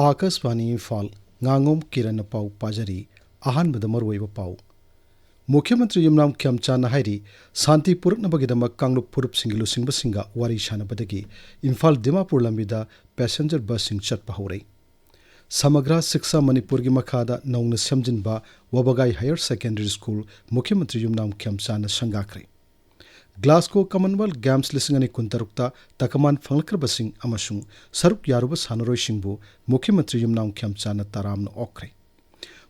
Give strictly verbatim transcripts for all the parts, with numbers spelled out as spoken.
ꯑꯥꯀꯥꯁꯕꯥꯅꯤ ꯏꯝꯐꯥꯜ, ꯉꯥꯉꯣꯝ ꯀꯤꯔꯟꯅ ꯄꯥꯎ ꯄꯥꯖꯔꯤ꯫ ꯑꯍꯥꯟꯕꯗ ꯃꯔꯨꯑꯣꯏꯕ ꯄꯥꯎ꯫ ꯃꯨꯈ꯭ꯌ ꯃꯟꯇ꯭ꯔꯤ ꯌꯨꯝꯅꯥꯝ ꯈꯦꯝꯆꯥꯟꯅ ꯍꯥꯏꯔꯤ, ꯁꯥꯟꯇꯤ ꯄꯨꯔꯛꯅꯕꯒꯤꯗꯃꯛ ꯀꯥꯡꯂꯨꯞ ꯐꯨꯔꯨꯞꯁꯤꯡꯒꯤ ꯂꯨꯆꯤꯡꯕꯁꯤꯡꯒ ꯋꯥꯔꯤ ꯁꯥꯟꯅꯕꯗꯒꯤ ꯏꯝꯐꯥꯜ ꯗꯤꯃꯥꯄꯨꯔ ꯂꯝꯕꯤꯗ ꯄꯦꯁꯦꯟꯖꯔ ꯕꯁꯁꯤꯡ ꯆꯠꯄ ꯍꯧꯔꯦ꯫ ꯁꯃꯒ꯭ꯔꯥ ꯁꯤꯛꯁꯥ ꯃꯅꯤꯄꯨꯔꯒꯤ ꯃꯈꯥꯗ ꯅꯧꯅ ꯁꯦꯝꯖꯤꯟꯕ ꯋꯥꯕꯒꯥꯏ ꯍꯥꯌꯔ ꯁꯦꯀꯦꯟꯗꯔꯤ ꯁ꯭ꯀꯨꯜ ꯃꯨꯈ꯭ꯌ ꯃꯟꯇ꯭ꯔꯤ ꯌꯨꯝꯅꯥꯝ ꯈꯦꯝꯆꯥꯟꯅ ꯁꯪꯒꯥꯈ꯭ꯔꯦ꯫ ꯒ꯭ꯂꯥꯁꯒꯣ ꯀꯃꯟꯋꯦꯜꯊ ꯒꯦꯝꯁ ꯂꯤꯁꯤꯡ ꯑꯅꯤ ꯀꯨꯟꯇꯔꯨꯛꯇ ꯇꯀꯃꯥꯟ ꯐꯪꯂꯛꯈ꯭ꯔꯕꯁꯤꯡ ꯑꯃꯁꯨꯡ ꯁꯔꯨꯛ ꯌꯥꯔꯨꯕ ꯁꯥꯟꯅꯔꯣꯏꯁꯤꯡꯕꯨ ꯃꯨꯈ꯭ꯌ ꯃꯟꯇ꯭ꯔꯤ ꯌꯨꯝꯅꯥꯝ ꯈꯦꯝꯆꯥꯟꯅ ꯇꯔꯥꯝꯅ ꯑꯣꯛꯈ꯭ꯔꯦ꯫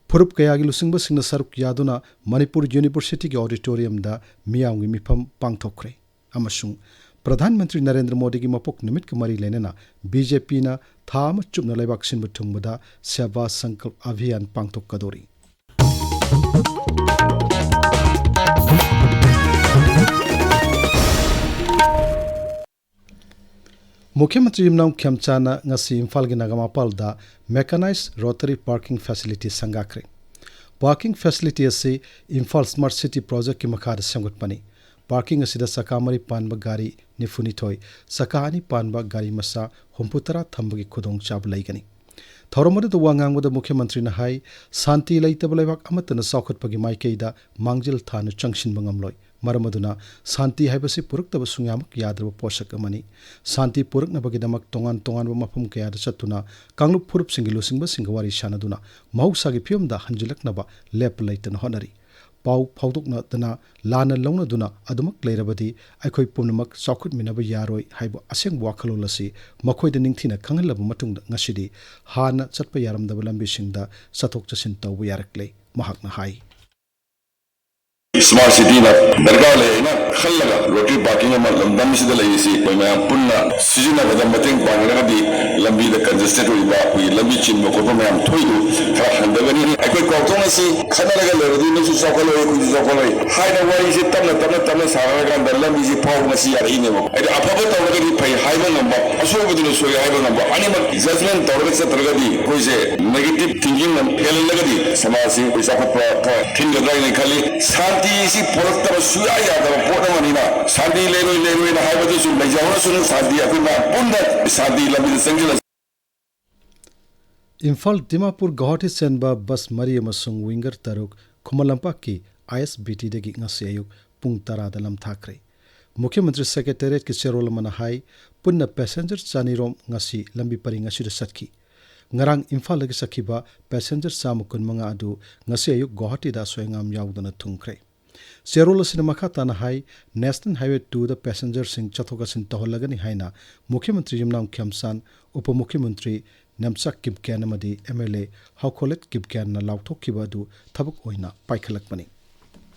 ꯐꯨꯔꯨꯞ ꯀꯌꯥꯒꯤ ꯂꯨꯆꯤꯡꯕꯁꯤꯡꯅ ꯁꯔꯨꯛ ꯌꯥꯗꯨꯅ ꯃꯅꯤꯄꯨꯔ ꯌꯨꯅꯤꯚꯔꯁꯤꯇꯤꯒꯤ ꯑꯣꯗꯤꯇꯣꯔꯤꯌꯝꯗ ꯃꯤꯌꯥꯝꯒꯤ ꯃꯤꯐꯝ ꯄꯥꯡꯊꯣꯛꯈ꯭ꯔꯦ ꯑꯃꯁꯨꯡ ꯄ꯭ꯔꯙꯥꯟ ꯃꯟꯇ꯭ꯔꯤ ꯅꯔꯦꯟꯗ꯭ꯔ ꯃꯣꯗꯤꯒꯤ ꯃꯄꯣꯛ ꯅꯨꯃꯤꯠꯀ ꯃꯔꯤ ꯂꯩꯅꯅ ꯕꯤ ꯖꯦ ꯄꯤꯅ ꯊꯥ ꯑꯃ ꯆꯨꯞꯅ ꯂꯩꯕꯥꯛ ꯁꯤꯟꯕ ꯊꯨꯡꯕꯗ ꯁꯦꯕꯥ ꯁꯪꯀꯜꯞ ꯑꯚꯤꯌꯥꯟ ꯄꯥꯡꯊꯣꯛꯀꯗꯧꯔꯤ꯫ ꯃꯨꯈ꯭ꯌ ꯃꯟꯇ꯭ꯔꯤ ꯌꯨꯝꯅꯥꯝ ꯈꯦꯝꯆꯥꯟꯅ ꯉꯁꯤ ꯏꯝꯐꯥꯜꯒꯤ ꯅꯒꯥꯃꯄꯥꯜꯗ ꯃꯦꯀꯥꯅꯥꯏꯖ ꯔꯣꯇꯔꯤ ꯄꯥꯔꯀꯤꯡ ꯐꯦꯁꯤꯂꯤꯇꯤ ꯁꯪꯒꯥꯈ꯭ꯔꯦ꯫ ꯄꯥꯔꯀꯤꯡ ꯐꯦꯁꯤꯂꯤꯇꯤ ꯑꯁꯤ ꯏꯝꯐꯥꯜ ꯁ꯭ꯃꯥꯔꯠ ꯁꯤꯇꯤ ꯄ꯭ꯔꯣꯖꯦꯛꯀꯤ ꯃꯈꯥꯗ ꯁꯦꯝꯒꯠꯄꯅꯤ꯫ ꯄꯥꯔꯀꯤꯡ ꯑꯁꯤꯗ ꯆꯀꯥ ꯃꯔꯤ ꯄꯥꯟꯕ ꯒꯥꯔꯤ ꯅꯤꯐꯨꯅꯤꯊꯣꯏ, ꯆꯀꯥ ꯑꯅꯤ ꯄꯥꯟꯕ ꯒꯥꯔꯤ ꯃꯆꯥ ꯍꯨꯝꯐꯨꯇꯔꯥ ꯊꯝꯕꯒꯤ ꯈꯨꯗꯣꯡꯆꯥꯕ ꯂꯩꯒꯅꯤ꯫ ꯊꯧꯔꯝ ꯑꯗꯨꯗ ꯋꯥ ꯉꯥꯡꯕꯗ ꯃꯨꯈ꯭ꯌ ꯃꯟꯇ꯭ꯔꯤꯅ ꯍꯥꯏ, ꯁꯥꯟꯇꯤ ꯂꯩꯇꯕ ꯂꯩꯕꯥꯛ ꯑꯃꯠꯇꯅ ꯆꯥꯎꯈꯠꯄꯒꯤ ꯃꯥꯏꯀꯩꯗ ꯃꯥꯡꯖꯤꯜ ꯊꯥꯅ ꯆꯪꯁꯤꯟꯕ ꯉꯝꯂꯣꯏ꯫ ꯃꯔꯝ ꯑꯗꯨꯅ ꯁꯥꯟꯇꯤ ꯍꯥꯏꯕꯁꯤ ꯄꯨꯔꯛꯇꯕ ꯁꯨꯡꯌꯥꯃꯛ ꯌꯥꯗ꯭ꯔꯕ ꯄꯣꯠꯁꯛ ꯑꯃꯅꯤ꯫ ꯁꯥꯟꯇꯤ ꯄꯨꯔꯛꯅꯕꯒꯤꯗꯃꯛ ꯇꯣꯉꯥꯟ ꯇꯣꯉꯥꯟꯕ ꯃꯐꯝ ꯀꯌꯥꯗ ꯆꯠꯇꯨꯅ ꯀꯥꯡꯂꯨꯞ ꯐꯨꯔꯨꯞꯁꯤꯡꯒꯤ ꯂꯨꯆꯤꯡꯕꯁꯤꯡꯒ ꯋꯥꯔꯤ ꯁꯥꯅꯗꯨꯅ ꯃꯍꯧꯁꯥꯒꯤ ꯐꯤꯕꯝꯗ ꯍꯟꯖꯤꯜꯂꯛꯅꯕ ꯂꯦꯞꯄ ꯂꯩꯇꯅ ꯍꯣꯠꯅꯔꯤ꯫ ꯄꯥꯎ ꯐꯥꯎꯗꯣꯛꯅꯗꯅ ꯂꯥꯟꯅ ꯂꯧꯅꯗꯨꯅ ꯑꯗꯨꯃꯛ ꯂꯩꯔꯕꯗꯤ ꯑꯩꯈꯣꯏ ꯄꯨꯝꯅꯃꯛ ꯆꯥꯎꯈꯠꯃꯤꯟꯅꯕ ꯌꯥꯔꯣꯏ ꯍꯥꯏꯕ ꯑꯁꯦꯡꯕ ꯋꯥꯈꯜꯂꯣꯟ ꯑꯁꯤ ꯃꯈꯣꯏꯗ ꯅꯤꯡꯊꯤꯅ ꯈꯪꯍꯜꯂꯕ ꯃꯇꯨꯡꯗ ꯉꯁꯤꯗꯤ ꯍꯥꯟꯅ ꯆꯠꯄ ꯌꯥꯔꯝꯗꯕ ꯂꯝꯕꯤꯁꯤꯡꯗ ꯆꯠꯊꯣꯛ ꯆꯠꯁꯤꯟ ꯇꯧꯕ ꯌꯥꯔꯛꯂꯦ꯫ ꯃꯍꯥꯛꯅ ꯍꯥꯏ꯫ ꯁ꯭ꯃꯥꯔꯠ ꯁꯤꯇꯤꯅ ꯗꯔꯀꯥꯔ ꯂꯩ ꯍꯥꯏꯅ ꯈꯜꯂꯒ ꯔꯣꯇꯔꯤ ꯄꯥꯔꯀꯤꯡ ꯑꯃ ꯂꯝꯗꯝꯁꯤꯗ ꯂꯩꯔꯤꯁꯤ ꯑꯩꯈꯣꯏ ꯃꯌꯥꯝ ꯄꯨꯟꯅ ꯁꯤꯖꯤꯟꯅꯕꯗ ꯃꯇꯦꯡ ꯄꯥꯡꯅꯔꯒꯗꯤ ꯂꯝꯕꯤꯗ ꯀꯟꯖꯦꯁꯇꯦꯠ ꯑꯣꯏꯕ ꯑꯩꯈꯣꯏꯒꯤ ꯂꯝꯕꯤ ꯆꯤꯟꯕ ꯈꯣꯠꯄ ꯃꯌꯥꯝ ꯊꯣꯛꯏꯗꯨ ꯈꯔ ꯍꯟꯊꯒꯅꯤ꯫ ꯑꯩꯈꯣꯏ ꯀꯥꯎꯊꯣꯛꯅꯁꯤ, ꯈꯠꯅꯔꯒ ꯂꯩꯔꯗꯤ ꯅꯪꯁꯨ ꯆꯥꯎꯈꯠꯂꯣꯏ, ꯑꯩꯈꯣꯏꯁꯨ ꯆꯥꯎꯈꯠꯂꯣꯏ ꯍꯥꯏꯅ ꯋꯥꯔꯤꯁꯦ ꯇꯞꯅ ꯇꯞꯅ ꯇꯞꯅ ꯁꯥꯟꯅꯔꯀꯥꯟꯗ ꯂꯝꯕꯤꯁꯤ ꯐꯥꯎꯕ ꯉꯁꯤ ꯌꯥꯔꯛꯏꯅꯦꯕ꯫ ꯍꯥꯏꯗꯤ ꯑꯐꯕ ꯇꯧꯔꯒꯗꯤ ꯐꯩ ꯍꯥꯏꯕ ꯉꯝꯕ, ꯑꯁꯣꯏꯕꯗꯨꯅ ꯁꯣꯏ ꯍꯥꯏꯕ ꯉꯝꯕ, ꯑꯅꯤꯃꯛ ꯖꯖꯃꯦꯟ ꯇꯧꯔꯒ ꯆꯠꯇ꯭ꯔꯒꯗꯤ ꯑꯩꯈꯣꯏꯁꯦ ꯅꯦꯒꯦꯇꯤꯚ ꯊꯤꯡꯀꯤꯡ ꯑꯃ ꯍꯦꯜꯍꯜꯂꯒꯗꯤ ꯁꯃꯥꯖꯁꯤ ꯑꯩꯈꯣꯏ ꯆꯥꯎꯈꯠꯄ ꯈꯔ ꯊꯤꯟꯒꯗ꯭ꯔꯥ ꯍꯥꯏꯅ ꯈꯜꯂꯤ꯫ ꯁꯥꯟꯇꯤ ꯑꯁꯤ ꯄꯨꯔꯛꯇꯕ ꯁꯨꯡꯌꯥ ꯌꯥꯗꯕ ꯄꯣꯠ ꯑꯃꯅꯤꯅ ꯁꯥꯟꯇꯤ ꯂꯩꯔꯣꯏ ꯂꯩꯔꯣꯏꯅ ꯍꯥꯏꯕꯗꯨꯁꯨ ꯂꯩꯖꯍꯧꯔꯁꯅꯨ꯫ ꯁꯥꯟꯇꯤ ꯑꯩꯈꯣꯏ ꯃꯌꯥꯝ ꯄꯨꯟꯅ ꯁꯥꯟꯇꯤ ꯂꯝꯕꯤꯗ ꯆꯪꯁꯤꯜꯂꯁꯤ꯫ ꯏꯝꯐꯥꯜ ꯗꯤꯃꯥꯄꯨꯔ ꯒꯧꯍꯥꯇꯤ ꯆꯦꯟꯕ ꯕꯁ ꯃꯔꯤ ꯑꯃꯁꯨꯡ ꯋꯤꯡꯒꯔ ꯇꯔꯨꯛ ꯈꯨꯃꯟ ꯂꯝꯄꯥꯛꯀꯤ ꯑꯥꯏ ꯑꯦꯁ ꯕꯤ ꯇꯤꯗꯒꯤ ꯉꯁꯤ ꯑꯌꯨꯛ ꯄꯨꯡ ꯇꯔꯥꯗ ꯂꯝꯊꯥꯈ꯭ꯔꯦ꯫ ꯃꯨꯈ꯭ꯌ ꯃꯟꯇ꯭ꯔꯤ ꯁꯦꯀ꯭ꯔꯦꯇꯦꯔꯤꯌꯦꯠꯀꯤ ꯆꯦꯔꯣꯜ ꯑꯃꯅ ꯍꯥꯏ, ꯄꯨꯟꯅ ꯄꯦꯁꯦꯟꯖꯔ ꯆꯅꯤꯔꯣꯝ ꯉꯁꯤ ꯂꯝꯕꯤ ꯄꯔꯤꯡ ꯑꯁꯤꯗ ꯆꯠꯈꯤ꯫ ꯉꯔꯥꯡ ꯏꯝꯐꯥꯜꯗꯒꯤ ꯆꯠꯈꯤꯕ ꯄꯦꯁꯦꯟꯖꯔ ꯆꯥꯝꯃ ꯀꯨꯟꯃꯉꯥ ꯑꯗꯨ ꯉꯁꯤ ꯑꯌꯨꯛ ꯒꯧꯍꯥꯇꯤꯗ ꯑꯁꯣꯏ ꯑꯉꯥꯝ ꯌꯥꯎꯗꯅ ꯊꯨꯡꯈ꯭ꯔꯦ꯫ ꯆꯦꯔꯣꯜ ꯑꯁꯤꯅ ꯃꯈꯥ ꯇꯥꯅ ꯍꯥꯏ, ꯅꯦꯁꯅꯦꯜ ꯍꯥꯏꯋꯦ ꯇꯨꯗ ꯄꯦꯁꯦꯟꯖꯔꯁꯤꯡ ꯆꯠꯊꯣꯛ ꯆꯠꯁꯤꯟ ꯇꯧꯍꯜꯂꯒꯅꯤ ꯍꯥꯏꯅ ꯃꯨꯈ꯭ꯌ ꯃꯟꯇ꯭ꯔꯤ ꯌꯨꯝꯅꯥꯝ ꯈꯦꯝꯆꯥꯟ, ꯎꯄ ꯃꯨꯈ꯭ꯌ ꯃꯟꯇ꯭ꯔꯤ ꯅꯦꯝꯆꯥꯛ ꯀꯤꯞꯒꯦꯟ ꯑꯃꯗꯤ ꯑꯦꯝ ꯑꯦꯜ ꯑꯦ ꯍꯧꯈꯣꯂꯦꯠ ꯀꯤꯞꯒꯦꯟꯅ ꯂꯥꯎꯊꯣꯛꯈꯤꯕ ꯑꯗꯨ ꯊꯕꯛ ꯑꯣꯏꯅ ꯄꯥꯏꯈꯠꯂꯛꯄꯅꯤ꯫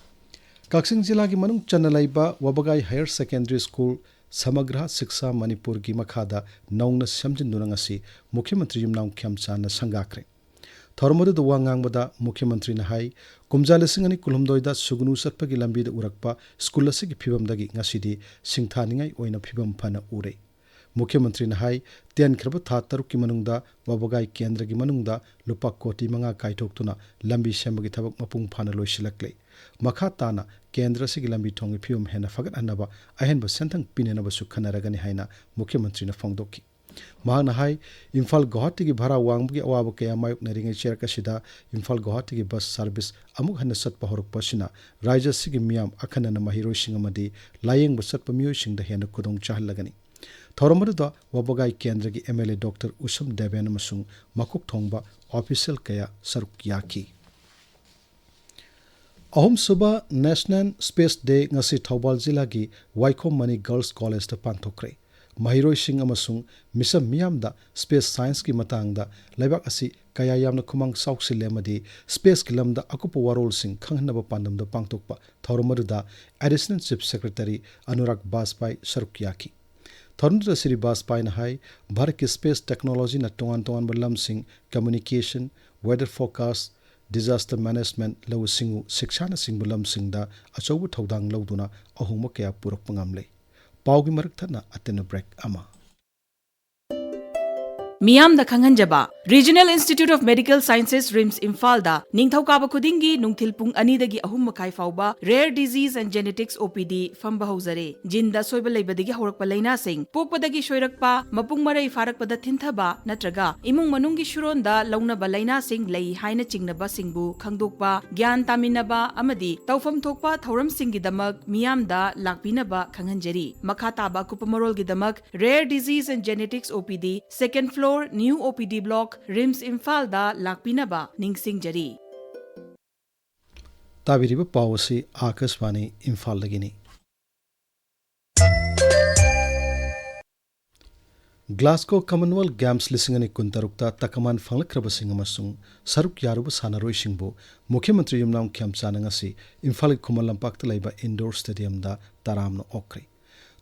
ꯀꯛꯆꯤꯡ ꯖꯤꯂꯥꯒꯤ ꯃꯅꯨꯡ ꯆꯟꯅ ꯂꯩꯕ ꯋꯥꯕꯒꯥꯏ ꯍꯥꯌꯔ ꯁꯦꯀꯦꯟꯗꯔꯤ ꯁ꯭ꯀꯨꯜ ꯁꯃꯒ꯭ꯔꯥ ꯁꯤꯛꯁꯥ ꯃꯅꯤꯄꯨꯔꯒꯤ ꯃꯈꯥꯗ ꯅꯧꯅ ꯁꯦꯝꯖꯤꯟꯗꯨꯅ ꯉꯁꯤ ꯃꯨꯈ꯭ꯌ ꯃꯟꯇ꯭ꯔꯤ ꯌꯨꯝꯅꯥꯝ ꯈꯦꯝꯆꯥꯟꯅ ꯁꯪꯒꯥꯈ꯭ꯔꯦ꯫ ꯊꯧꯔꯝ ꯑꯗꯨꯗ ꯋꯥ ꯉꯥꯡꯕꯗ ꯃꯨꯈ꯭ꯌ ꯃꯟꯇ꯭ꯔꯤꯅ ꯍꯥꯏ, ꯀꯨꯝꯖꯥ ꯂꯤꯁꯤꯡ ꯑꯅꯤ ꯀꯨꯟꯍꯨꯝꯗꯣꯏꯗ ꯁꯨꯒꯅꯨ ꯆꯠꯄꯒꯤ ꯂꯝꯕꯤꯗ ꯎꯔꯛꯄ ꯁ꯭ꯀꯨꯜ ꯑꯁꯤꯒꯤ ꯐꯤꯕꯝꯗꯒꯤ ꯉꯁꯤꯗꯤ ꯁꯤꯡꯊꯥꯅꯤꯡꯉꯥꯏ ꯑꯣꯏꯅ ꯐꯤꯕꯝ ꯐꯅ ꯎꯔꯦ꯫ ꯃꯨꯈ꯭ꯌ ꯃꯟꯇ꯭ꯔꯤꯅ ꯍꯥꯏ, ꯇꯦꯟꯈ꯭ꯔꯕ ꯊꯥ ꯇꯔꯨꯛꯀꯤ ꯃꯅꯨꯡꯗ ꯋꯥꯕꯒꯥꯏ ꯀꯦꯟꯗ꯭ꯔꯒꯤ ꯃꯅꯨꯡꯗ ꯂꯨꯄꯥ ꯀꯣꯇꯤ ꯃꯉꯥ ꯀꯥꯏꯊꯣꯛꯇꯨꯅ ꯂꯝꯕꯤ ꯁꯦꯝꯕꯒꯤ ꯊꯕꯛ ꯃꯄꯨꯡ ꯐꯥꯅ ꯂꯣꯏꯁꯤꯜꯂꯛꯂꯦ꯫ ꯃꯈꯥ ꯇꯥꯅ ꯀꯦꯟꯗ꯭ꯔ ꯑꯁꯤꯒꯤ ꯂꯝꯕꯤ ꯊꯣꯡꯒꯤ ꯐꯤꯕꯝ ꯍꯦꯟꯅ ꯐꯒꯠꯍꯟꯅꯕ ꯑꯍꯦꯟꯕ ꯁꯦꯟꯊꯪ ꯄꯤꯅꯅꯕꯁꯨ ꯈꯟꯅꯔꯒꯅꯤ ꯍꯥꯏꯅ ꯃꯨꯈ꯭ꯌ ꯃꯟꯇ꯭ꯔꯤꯅ ꯐꯣꯡꯗꯣꯛꯈꯤ꯫ ꯃꯍꯥꯛꯅ ꯍꯥꯏ, ꯏꯝꯐꯥꯜ ꯒꯧꯍꯥꯇꯤꯒꯤ ꯚꯥꯔꯥ ꯋꯥꯡꯕꯒꯤ ꯑꯋꯥꯕ ꯀꯌꯥ ꯃꯥꯌꯣꯛꯅꯔꯤꯉꯩ ꯆꯩꯔꯛ ꯑꯁꯤꯗ ꯏꯝꯐꯥꯜ ꯒꯧꯍꯥꯇꯤꯒꯤ ꯕꯁ ꯁꯥꯔꯚꯤꯁ ꯑꯃꯨꯛ ꯍꯟꯅ ꯆꯠꯄ ꯍꯧꯔꯛꯄ ꯑꯁꯤꯅ ꯔꯥꯖ꯭ꯌ ꯑꯁꯤꯒꯤ ꯃꯤꯌꯥꯝ, ꯑꯈꯟꯅꯅ ꯃꯍꯩꯔꯣꯏꯁꯤꯡ ꯑꯃꯗꯤ ꯂꯥꯌꯦꯡꯕ ꯆꯠꯄ ꯃꯤꯑꯣꯏꯁꯤꯡꯗ ꯍꯦꯟꯅ ꯈꯨꯗꯣꯡ ꯆꯥꯍꯜꯂꯒꯅꯤ꯫ ꯊꯧꯔꯝ ꯑꯗꯨꯗ ꯋꯥꯕꯒꯥꯏ ꯀꯦꯟꯗ꯭ꯔꯒꯤ ꯑꯦꯝ ꯑꯦꯜ ꯑꯦ ꯗꯣꯛꯇꯔ ꯎꯁꯝ ꯗꯦꯕꯦꯟ ꯑꯃꯁꯨꯡ ꯃꯀꯣꯛ ꯊꯣꯡꯕ ꯑꯣꯐꯤꯁꯤꯌꯦꯜ ꯀꯌꯥ ꯁꯔꯨꯛ ꯌꯥꯈꯤ꯫ ꯑꯍꯨꯝꯁꯨꯕ ꯅꯦꯁꯅꯦꯜ ꯁ꯭ꯄꯦꯁ ꯗꯦ ꯉꯁꯤ ꯊꯧꯕꯥꯜ ꯖꯤꯂꯥꯒꯤ ꯋꯥꯏꯈꯣꯝ ꯃꯅꯤ ꯒꯔꯜꯁ ꯀꯣꯂꯦꯖꯇ ꯄꯥꯡꯊꯣꯛꯈ꯭ꯔꯦ꯫ ꯃꯍꯩꯔꯣꯏꯁꯤꯡ ꯑꯃꯁꯨꯡ ꯃꯤꯆꯝ ꯃꯤꯌꯥꯝꯗ ꯁ꯭ꯄꯦꯁ ꯁꯥꯏꯟꯁꯀꯤ ꯃꯇꯥꯡꯗ ꯂꯩꯕꯥꯛ ꯑꯁꯤ ꯀꯌꯥ ꯌꯥꯝꯅ ꯈꯨꯃꯥꯡ ꯆꯥꯎꯁꯤꯜꯂꯦ ꯑꯃꯗꯤ ꯁ꯭ꯄꯦꯁꯀꯤ ꯂꯝꯗ ꯑꯀꯨꯞꯄ ꯋꯥꯔꯣꯜꯁꯤꯡ ꯈꯪꯍꯟꯅꯕ ꯄꯥꯟꯗꯝꯗ ꯄꯥꯡꯊꯣꯛꯄ ꯊꯧꯔꯝ ꯑꯗꯨꯗ ꯑꯦꯗꯤꯁꯅꯦꯜ ꯆꯤꯐ ꯁꯦꯀ꯭ꯔꯦꯇꯔꯤ ꯑꯅꯨꯔꯥꯒ ꯕꯥꯖꯄꯥꯏ ꯁꯔꯨꯛ ꯌꯥꯈꯤ꯫ ꯊꯧꯔꯝꯗꯨꯗ ꯁ꯭ꯔꯤ ꯕꯥꯖꯄꯥꯏꯅ ꯍꯥꯏ, ꯚꯥꯔꯠꯀꯤ ꯁ꯭ꯄꯦꯁ ꯇꯦꯛꯅꯣꯂꯣꯖꯤꯅ ꯇꯣꯉꯥꯟ ꯇꯣꯉꯥꯟꯕ ꯂꯝꯁꯤꯡ, communication, weather forecast, disaster management, ꯂꯧꯎ ꯁꯤꯡꯎ, ꯁꯤꯛꯁꯥꯅꯆꯤꯡꯕ ꯂꯝꯁꯤꯡꯗ ꯑꯆꯧꯕ ꯊꯧꯗꯥꯡ ꯂꯧꯗꯨꯅ ꯑꯍꯣꯡꯕ ꯀꯌꯥ ꯄꯨꯔꯛꯄ ꯉꯝꯂꯦ꯫ ꯄꯥꯎꯒꯤ ꯃꯔꯛ ꯊꯠꯅ ꯑꯇꯦꯟꯕ ꯕ꯭ꯔꯦꯛ ꯑꯃ꯫ ꯃꯤꯌꯥꯝꯗ ꯈꯪꯍꯟꯖꯕ, Regional Institute of Medical Sciences, RIMS ꯏꯝꯐꯥꯜꯗ ꯅꯤꯡꯊꯧꯀꯥꯕ ꯈꯨꯗꯤꯡꯒꯤ ꯅꯨꯡꯊꯤꯜ ꯄꯨꯡ ꯑꯅꯤꯗꯒꯤ ꯑꯍꯨꯝ ꯃꯈꯥꯏ ꯐꯥꯎꯕ Rare Disease and Genetics O P D ꯐꯝꯕ ꯍꯧꯖꯔꯦ꯫ ꯖꯤꯟꯗ ꯑꯁꯣꯏꯕ ꯂꯩꯕꯗꯒꯤ ꯍꯧꯔꯛꯄ ꯂꯥꯏꯅꯥꯁꯤꯡ, ꯄꯣꯛꯄꯗꯒꯤ ꯁꯣꯏꯔꯛꯄ, ꯃꯄꯨꯡ ꯃꯔꯩ ꯐꯥꯔꯛꯄꯗ ꯊꯤꯟꯊꯕ ꯅꯠꯇ꯭ꯔꯒ ꯏꯃꯨꯡ ꯃꯅꯨꯡꯒꯤ ꯁꯨꯔꯣꯟꯗ ꯂꯧꯅꯕ ꯂꯥꯏꯅꯥꯁꯤꯡ ꯂꯩ ꯍꯥꯏꯅ ꯆꯤꯡꯅꯕꯁꯤꯡꯕꯨ ꯈꯪꯗꯣꯛꯄ, ꯒ꯭ꯌꯥꯟ ꯇꯥꯃꯤꯟꯅꯕ ꯑꯃꯗꯤ ꯇꯧꯐꯝ ꯊꯣꯛꯄ ꯊꯧꯔꯝꯁꯤꯡꯒꯤꯗꯃꯛ ꯃꯤꯌꯥꯝꯗ ꯂꯥꯛꯄꯤꯅꯕ ꯈꯪꯍꯟꯖꯔꯤ꯫ ꯃꯈꯥ ꯇꯥꯕ ꯑꯀꯨꯞꯄ ꯃꯔꯣꯜꯒꯤꯗꯃꯛ Rare Disease and Genetics O P D, second floor, New O P D Block, RIMS ꯏꯝꯐꯥꯜꯗ ꯂꯥꯛꯄꯤꯅꯕ ꯅꯤꯡꯁꯤꯡꯖꯔꯤ꯫ ꯇꯥꯕꯤꯔꯤꯕ ꯄꯥꯎ ꯑꯁꯤ ꯑꯥꯀꯥꯁꯕꯥꯅꯤ ꯏꯝꯐꯥꯜꯗꯒꯤꯅꯤ꯫ ꯒ꯭ꯂꯥꯁꯒꯣ ꯀꯃꯟꯋꯦꯜꯊ ꯒꯦꯝꯁ ꯂꯤꯁꯤꯡ ꯑꯅꯤ ꯀꯨꯟꯇꯔꯨꯛꯇ ꯇꯀꯃꯥꯟ ꯐꯪꯂꯛꯈ꯭ꯔꯕꯁꯤꯡ ꯑꯃꯁꯨꯡ ꯁꯔꯨꯛ ꯌꯥꯔꯨꯕ ꯁꯥꯟꯅꯔꯣꯏꯁꯤꯡꯕꯨ ꯃꯨꯈ꯭ꯌ ꯃꯟꯇ꯭ꯔꯤ ꯌꯨꯝꯅꯥꯝ ꯈꯦꯝꯆꯥꯟꯅ ꯉꯁꯤ ꯏꯝꯐꯥꯜꯒꯤ ꯈꯨꯃꯟ ꯂꯝꯄꯥꯛꯇ ꯂꯩꯕ ꯏꯟꯗꯣꯔ ꯁ꯭ꯇꯦꯗꯤꯌꯝꯗ ꯇꯔꯥꯝꯅ ꯑꯣꯛꯈ꯭ꯔꯦ꯫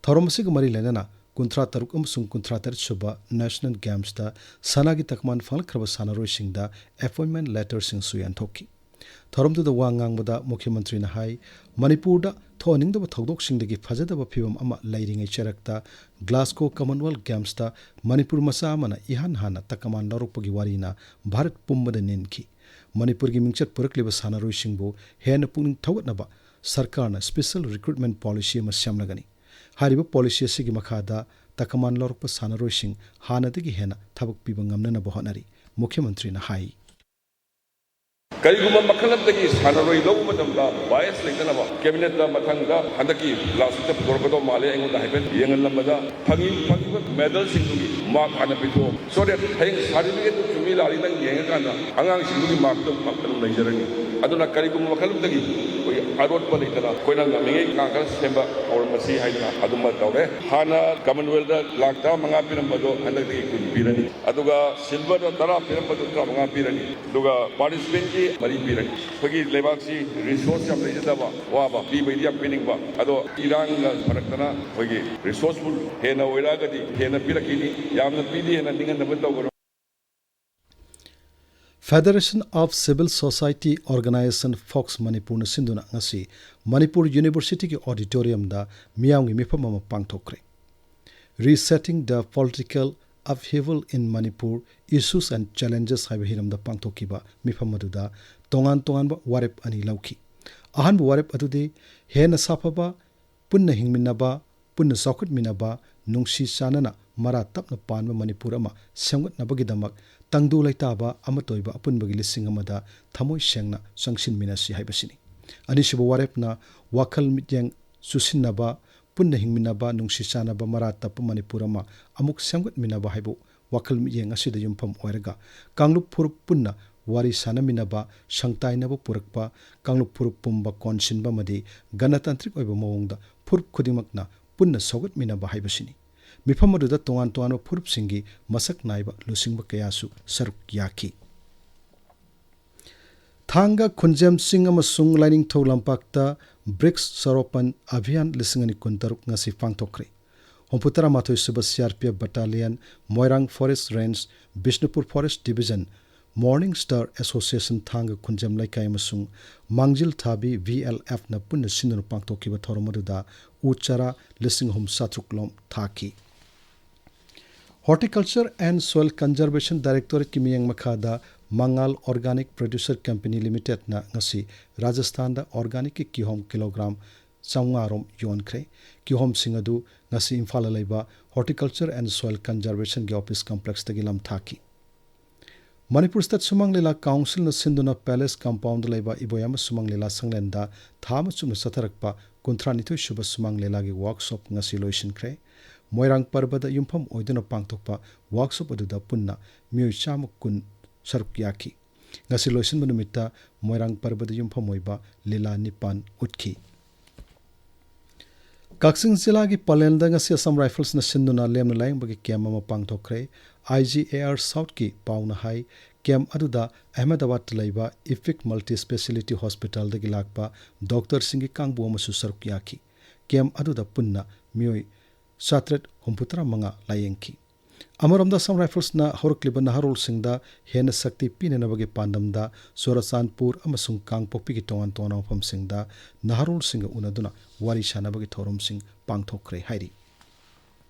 ꯊꯧꯔꯝ ꯑꯁꯤꯒ ꯃꯔꯤ ꯂꯩꯅꯅ ꯀꯨꯟꯊ꯭ꯔꯥ ꯇꯔꯨꯛ ꯑꯃꯁꯨꯡ ꯀꯨꯟꯊ꯭ꯔꯥ ꯇꯔꯦꯠ ꯁꯨꯕ ꯅꯦꯁꯅꯦꯜ ꯒꯦꯝꯁꯇ ꯁꯅꯥꯒꯤ ꯇꯀꯃꯥꯟ ꯐꯪꯂꯛꯈ꯭ꯔꯕ ꯁꯥꯟꯅꯔꯣꯏꯁꯤꯡꯗ ꯑꯦꯄꯣꯏꯟꯃꯦꯟꯠ ꯂꯦꯇꯔꯁꯤꯡꯁꯨ ꯌꯦꯟꯊꯣꯛꯈꯤ꯫ ꯊꯧꯔꯝꯗꯨꯗ ꯋꯥ ꯉꯥꯡꯕꯗ ꯃꯨꯈ꯭ꯌ ꯃꯟꯇ꯭ꯔꯤꯅ ꯍꯥꯏ, ꯃꯅꯤꯄꯨꯔꯗ ꯊꯣꯛꯍꯟꯅꯤꯡꯗꯕ ꯊꯧꯗꯣꯛꯁꯤꯡꯗꯒꯤ ꯐꯖꯗꯕ ꯐꯤꯚꯝ ꯑꯃ ꯂꯩꯔꯤꯉꯩ ꯆꯩꯔꯛꯇ ꯒ꯭ꯂꯥꯁꯒꯣ ꯀꯃꯟꯋꯦꯜꯊ ꯒꯦꯝꯁꯇ ꯃꯅꯤꯄꯨꯔ ꯃꯆꯥ ꯑꯃꯅ ꯏꯍꯥꯟ ꯍꯥꯟꯅ ꯇꯀꯃꯥꯟ ꯂꯧꯔꯛꯄꯒꯤ ꯋꯥꯔꯤꯅ ꯚꯥꯔꯠ ꯄꯨꯝꯕꯗ ꯅꯤꯟꯈꯤ꯫ ꯃꯅꯤꯄꯨꯔꯒꯤ ꯃꯤꯡꯆꯠ ꯄꯨꯔꯛꯂꯤꯕ ꯁꯥꯟꯅꯔꯣꯏꯁꯤꯡꯕꯨ ꯍꯦꯟꯅ ꯄꯨꯛꯅꯤꯡ ꯊꯧꯒꯠꯅꯕ ꯁꯔꯀꯥꯔꯅ ꯁ꯭ꯄꯦꯁꯦꯜ ꯔꯤꯀ꯭ꯔꯨꯠꯃꯦꯟꯠ ꯄꯣꯂꯤꯁꯤ ꯑꯃ ꯁꯦꯝꯂꯒꯅꯤ꯫ ꯍꯥꯏꯔꯤꯕ ꯄꯣꯂꯤꯁꯤ ꯑꯁꯤꯒꯤ ꯃꯈꯥꯗ ꯇꯀꯃꯥꯟ ꯂꯧꯔꯛꯄ ꯁꯥꯟꯅꯔꯣꯏꯁꯤꯡ ꯍꯥꯟꯅꯗꯒꯤ ꯍꯦꯟꯅ ꯊꯕꯛ ꯄꯤꯕ ꯉꯝꯅꯅꯕ ꯍꯣꯠꯅꯔꯤ, ꯃꯨꯈ꯭ꯌ ꯃꯟꯇ꯭ꯔꯤꯅ ꯍꯥꯏ꯫ ꯀꯔꯤꯒꯨꯝꯕ ꯃꯈꯜ ꯑꯃꯗꯒꯤ ꯁꯥꯟꯅꯔꯣꯏ ꯂꯧꯕ ꯃꯇꯝꯗ ꯕꯥꯏꯁ ꯂꯩꯇꯅꯕ ꯀꯦꯕꯤꯅꯦꯠꯇ ꯃꯊꯪꯗ ꯍꯟꯗꯛꯀꯤ ꯂꯥꯁ ꯋꯤꯛꯇ ꯄꯨꯊꯣꯔꯛꯀꯗꯧ ꯃꯥꯜꯂꯦ꯫ ꯑꯩꯉꯣꯟꯗ ꯍꯥꯏꯐꯦꯠ ꯌꯦꯡꯍꯜꯂꯝꯕꯗ ꯐꯪꯉꯤ-, ꯐꯪꯉꯤꯕ ꯃꯦꯗꯜꯁꯤꯡꯗꯨꯒꯤ ꯃꯥꯔꯛ ꯍꯥꯟꯅ ꯄꯤꯊꯣꯛꯑꯣ꯫ So that ꯍꯌꯦꯡ ꯁꯥꯔꯇꯤꯐꯤꯀꯦꯠꯇꯨ ꯆꯨꯝꯃꯤ ꯂꯥꯜꯂꯤ ꯅꯪ ꯌꯦꯡꯉꯀꯥꯟꯗ ꯑꯉꯥꯡꯁꯤꯡꯗꯨꯒꯤ ꯃꯥꯔꯛꯇꯣ ꯑꯗꯨꯝ ꯂꯩꯖꯔꯅꯤ꯫ ꯑꯗꯨꯅ ꯀꯔꯤꯒꯨꯝꯕ ꯃꯈꯜ ꯑꯃꯗꯒꯤ ꯑꯩꯈꯣꯏꯒꯤ ꯑꯔꯣꯠꯄ ꯂꯩꯇꯅ ꯑꯩꯈꯣꯏꯅ ꯉꯝꯃꯤꯉꯩ ꯉꯥ ꯈꯔ ꯁꯦꯝꯕ ꯍꯧꯔꯝꯃꯁꯤ ꯍꯥꯏꯗꯅ ꯑꯗꯨꯃ ꯇꯧꯔꯦ꯫ ꯍꯥꯟꯅ ꯀꯃꯟꯋꯦꯜꯊꯇ ꯂꯥꯛ ꯇꯔꯥꯃꯉꯥ ꯄꯤꯔꯝꯕꯗꯣ ꯍꯟꯗꯛꯇꯤ ꯀꯨꯟ ꯄꯤꯔꯅꯤ꯫ ꯑꯗꯨꯒ ꯁꯤꯜꯚꯔꯗ ꯇꯔꯥ ꯄꯤꯔꯝꯕꯗꯣ ꯇꯔꯥꯃꯉꯥ ꯄꯤꯔꯅꯤ꯫ ꯑꯗꯨꯒ ꯄꯥꯔꯇꯤꯁꯤꯄꯦꯟꯠꯀꯤ ꯃꯔꯤ ꯄꯤꯔꯅꯤ꯫ ꯑꯩꯈꯣꯏꯒꯤ ꯂꯩꯕꯥꯛꯁꯤ ꯔꯤꯁꯣꯔꯁ ꯌꯥꯝ ꯂꯩꯖꯗꯕ, ꯋꯥꯕ, ꯄꯤꯕꯩꯗꯤ ꯌꯥꯝ ꯄꯤꯅꯤꯡꯕ, ꯑꯗꯣ ꯏꯔꯥꯡꯅ ꯐꯔꯛꯇꯅ ꯑꯩꯈꯣꯏꯒꯤ ꯔꯤꯁꯣꯔꯁꯐꯨꯜ ꯍꯦꯟꯅ ꯑꯣꯏꯔꯛꯑꯒꯗꯤ ꯍꯦꯟꯅ ꯄꯤꯔꯛꯈꯤꯅꯤ, ꯌꯥꯝꯅ ꯄꯤꯗꯤ ꯍꯦꯟꯅ ꯅꯤꯡꯍꯟꯅꯕ ꯇꯧꯒꯅꯨ꯫ Federation of Civil Society Organisation, fox ꯃꯅꯤꯄꯨꯔꯅ ꯁꯤꯟꯗꯨꯅ ꯉꯁꯤ ꯃꯅꯤꯄꯨꯔ ꯌꯨꯅꯤꯚꯔꯁꯤꯇꯤꯒꯤ ꯑꯣꯗꯤꯇꯣꯔꯤꯌꯝꯗ ꯃꯤꯌꯥꯝꯒꯤ ꯃꯤꯐꯝ ꯑꯃ ꯄꯥꯡꯊꯣꯛꯈ꯭ꯔꯦ꯫ Resetting the Political Upheaval in Manipur, Issues and Challenges ꯍꯥꯏꯕ ꯍꯤꯔꯝꯗ ꯄꯥꯡꯊꯣꯛꯈꯤꯕ ꯃꯤꯐꯝ ꯑꯗꯨꯗ ꯇꯣꯉꯥꯟ ꯇꯣꯉꯥꯟꯕ ꯋꯥꯔꯦꯞ ꯑꯅꯤ ꯂꯧꯈꯤ꯫ ꯑꯍꯥꯟꯕ ꯋꯥꯔꯦꯞ ꯑꯗꯨꯗꯤ ꯍꯦꯟꯅ ꯁꯥꯐꯕ, ꯄꯨꯟꯅ ꯍꯤꯡꯃꯤꯟꯅꯕ, ꯄꯨꯟꯅ ꯆꯥꯎꯈꯠꯃꯤꯟꯅꯕ, ꯅꯨꯡꯁꯤ ꯆꯥꯟꯅꯅ ꯃꯔꯥ ꯇꯞꯅ ꯄꯥꯟꯕ ꯃꯅꯤꯄꯨꯔ ꯑꯃ ꯁꯦꯝꯒꯠꯅꯕꯒꯤꯗꯃꯛ ꯇꯪꯗꯨ ꯂꯩꯇꯥꯕ ꯑꯃꯠꯇ ꯑꯣꯏꯕ ꯑꯄꯨꯟꯕꯒꯤ ꯂꯤꯁꯤꯡ ꯑꯃꯗ ꯊꯃꯣꯏ ꯁꯦꯡꯅ ꯆꯪꯁꯤꯟꯃꯤꯟꯅꯁꯤ ꯍꯥꯏꯕꯁꯤꯅꯤ꯫ ꯑꯅꯤꯁꯨꯕ ꯋꯥꯔꯦꯞꯅ ꯋꯥꯈꯜ ꯃꯤꯠꯌꯦꯡ ꯆꯨꯁꯤꯟꯅꯕ, ꯄꯨꯟꯅ ꯍꯤꯡꯃꯤꯟꯅꯕ, ꯅꯨꯡꯁꯤ ꯆꯥꯟꯅꯕ, ꯃꯔꯥ ꯇꯞꯄ ꯃꯅꯤꯄꯨꯔ ꯑꯃ ꯑꯃꯨꯛ ꯁꯦꯝꯒꯠꯃꯤꯟꯅꯕ ꯍꯥꯏꯕ ꯋꯥꯈꯜ ꯃꯤꯠꯌꯦꯡ ꯑꯁꯤꯗ ꯌꯨꯝꯐꯝ ꯑꯣꯏꯔꯒ ꯀꯥꯡꯂꯨꯞ ꯐꯨꯔꯨꯞ ꯄꯨꯟꯅ ꯋꯥꯔꯤ ꯁꯥꯅꯃꯤꯟꯅꯕ, ꯁꯪꯇꯥꯏꯅꯕ ꯄꯨꯔꯛꯄ, ꯀꯥꯡꯂꯨꯞ ꯐꯨꯔꯨꯞ ꯄꯨꯝꯕ ꯀꯣꯟꯁꯤꯟꯕ ꯑꯃꯗꯤ ꯒꯅꯇꯟꯇ꯭ꯔꯤꯛ ꯑꯣꯏꯕ ꯃꯑꯣꯡꯗ ꯐꯨꯔꯨꯞ ꯈꯨꯗꯤꯡꯃꯛꯅ ꯄꯨꯟꯅ ꯁꯧꯒꯠꯃꯤꯟꯅꯕ ꯍꯥꯏꯕꯁꯤꯅꯤ꯫ ꯃꯤꯐꯝ ꯑꯗꯨꯗ ꯇꯣꯉꯥꯟ ꯇꯣꯉꯥꯟꯕ ꯐꯨꯔꯨꯞꯁꯤꯡꯒꯤ ꯃꯁꯛ ꯅꯥꯏꯕ ꯂꯨꯆꯤꯡꯕ ꯀꯌꯥꯁꯨ ꯁꯔꯨꯛ ꯌꯥꯈꯤ꯫ ꯊꯥꯡꯒ, ꯈꯨꯟꯖꯦꯝ ꯆꯤꯡ ꯑꯃꯁꯨꯡ ꯂꯥꯏꯅꯤꯡꯊꯧ ꯂꯝꯄꯥꯛꯇ ꯕ꯭ꯔꯤꯛꯁ ꯆꯥꯔꯣꯄꯟ ꯑꯚꯤꯌꯥꯟ ꯂꯤꯁꯤꯡ ꯑꯅꯤ ꯀꯨꯟꯇꯔꯨꯛ ꯉꯁꯤ ꯄꯥꯡꯊꯣꯛꯈ꯭ꯔꯦ꯫ ꯍꯨꯝꯐꯨꯇꯔꯥ ꯃꯥꯊꯣꯏ ꯁꯨꯕ C R P F Battalion, ꯃꯣꯏꯔꯥꯡ Forest Range, Bishnupur Forest Division, Morning Star Association ꯊꯥꯡꯒ ꯈꯨꯟꯖꯦꯝ ꯂꯩꯀꯥꯏ ꯑꯃꯁꯨꯡ ꯃꯥꯡꯖꯤꯜ ꯊꯥꯕꯤ V L F ꯅ ꯄꯨꯟꯅ ꯁꯤꯟꯗꯨꯅ ꯄꯥꯡꯊꯣꯛꯈꯤꯕ ꯊꯧꯔꯝ ꯑꯗꯨꯗ ꯎ ꯆꯥꯔꯥ ꯂꯤꯁꯤꯡ ꯑꯍꯨꯝ ꯆꯥꯇ꯭ꯔꯨꯛ ꯂꯣꯝ ꯊꯥꯈꯤ꯫ Horticulture and Soil Conservation Directorate ꯀꯤ ꯃꯤꯠꯌꯦꯡ ꯃꯈꯥꯗ ꯃꯉꯥꯜ Organic Producer Company Limited ꯅ ꯉꯁꯤ ꯔꯥꯖꯁꯊꯥꯟꯗ organic ꯀꯤ ꯀꯤꯍꯣꯝ ꯀꯤꯂꯣꯒ꯭ꯔꯥꯝ ꯆꯥꯝꯃꯉꯥ ꯔꯣꯝ ꯌꯣꯟꯈ꯭ꯔꯦ꯫ ꯀꯤꯍꯣꯝꯁꯤꯡ ꯑꯗꯨ ꯉꯁꯤ ꯏꯝꯐꯥꯜꯗ ꯂꯩꯕ Horticulture and Soil Conservation ꯒꯤ office complex ꯇꯒꯤ ꯂꯝ ꯊꯥꯈꯤ꯫ ꯃꯅꯤꯄꯨꯔ State ꯁꯨꯃꯥꯡ ꯂꯤꯂꯥ Council ꯅ ꯁꯤꯟꯗꯨꯅ Palace Compound ꯗ ꯂꯩꯕ ꯏꯕꯣꯌꯥꯏꯃ ꯁꯨꯃꯥꯡ ꯂꯤꯂꯥ ꯁꯪꯂꯦꯟꯗ ꯊꯥ ꯑꯃ ꯆꯨꯞꯅ ꯆꯠꯊꯔꯛꯄ ꯀꯨꯟꯊ꯭ꯔꯥ ꯅꯤꯊꯣꯏ ꯁꯨꯕ ꯁꯨꯃꯥꯡ ꯂꯤꯂꯥꯒꯤ workshop ꯉꯁꯤ ꯂꯣꯏꯁꯤꯟꯈ꯭ꯔꯦ꯫ ꯃꯣꯏꯔꯥꯡ ꯄꯔꯕꯗ ꯌꯨꯝꯐꯝ ꯑꯣꯏꯗꯨꯅ ꯄꯥꯡꯊꯣꯛꯄ workshop ꯑꯗꯨꯗ ꯄꯨꯟꯅ ꯃꯤꯑꯣꯏ ꯆꯥꯝꯃ ꯀꯨꯟ ꯁꯔꯨꯛ ꯌꯥꯈꯤ꯫ ꯉꯁꯤ ꯂꯣꯏꯁꯤꯟꯕ ꯅꯨꯃꯤꯠꯇ ꯃꯣꯏꯔꯥꯡ ꯄꯔꯕꯗ ꯌꯨꯝꯐꯝ ꯑꯣꯏꯕ ꯂꯤꯂꯥ ꯅꯤꯄꯥꯟ ꯎꯠꯈꯤ꯫ ꯀꯛꯆꯤꯡ ꯖꯤꯂꯥꯒꯤ ꯄꯂꯦꯜꯗ ꯉꯁꯤ Assam Rifles ꯅ ꯁꯤꯟꯗꯨꯅ ꯂꯦꯝꯅ ꯂꯥꯌꯦꯡꯕꯒꯤ camp ꯑꯃ ꯄꯥꯡꯊꯣꯛꯈ꯭ꯔꯦ꯫ I G A R South ꯀꯤ ꯄꯥꯎꯅ ꯍꯥꯏ, camp ꯑꯗꯨꯗ ꯑꯍꯃꯦꯗꯥꯕꯥꯗꯇ ꯂꯩꯕ Epic Multi Speciality Hospital ꯗꯒꯤ ꯂꯥꯛꯄ doctor ꯁꯤꯡꯒꯤ ꯀꯥꯡꯕꯨ ꯑꯃꯁꯨ ꯁꯔꯨꯛ ꯌꯥꯈꯤ꯫ Camp ꯑꯗꯨꯗ ꯄꯨꯟꯅ ꯃꯤꯑꯣꯏ ꯆꯥꯇ꯭ꯔꯦꯠ ꯍꯨꯝꯐꯨꯇꯔꯥ ꯃꯉꯥ ꯂꯥꯌꯦꯡꯈꯤ꯫ ꯑꯃꯔꯣꯝꯗ Assam Rifles ꯅ ꯍꯧꯔꯛꯂꯤꯕ ꯅꯍꯥꯔꯣꯜꯁꯤꯡꯗ ꯍꯦꯟꯅ ꯁꯛꯇꯤ ꯄꯤꯅꯅꯕꯒꯤ ꯄꯥꯟꯗꯝꯗ ꯆꯨꯔꯆꯥꯟꯄꯨꯔ ꯑꯃꯁꯨꯡ ꯀꯥꯡꯄꯣꯛꯄꯤꯒꯤ ꯇꯣꯉꯥꯟ ꯇꯣꯉꯥꯟꯕ ꯃꯐꯝꯁꯤꯡꯗ ꯅꯍꯥꯔꯣꯜꯁꯤꯡꯒ ꯎꯅꯗꯨꯅ ꯋꯥꯔꯤ ꯁꯥꯅꯕꯒꯤ ꯊꯧꯔꯝꯁꯤꯡ ꯄꯥꯡꯊꯣꯛꯈ꯭ꯔꯦ ꯍꯥꯏꯔꯤ꯫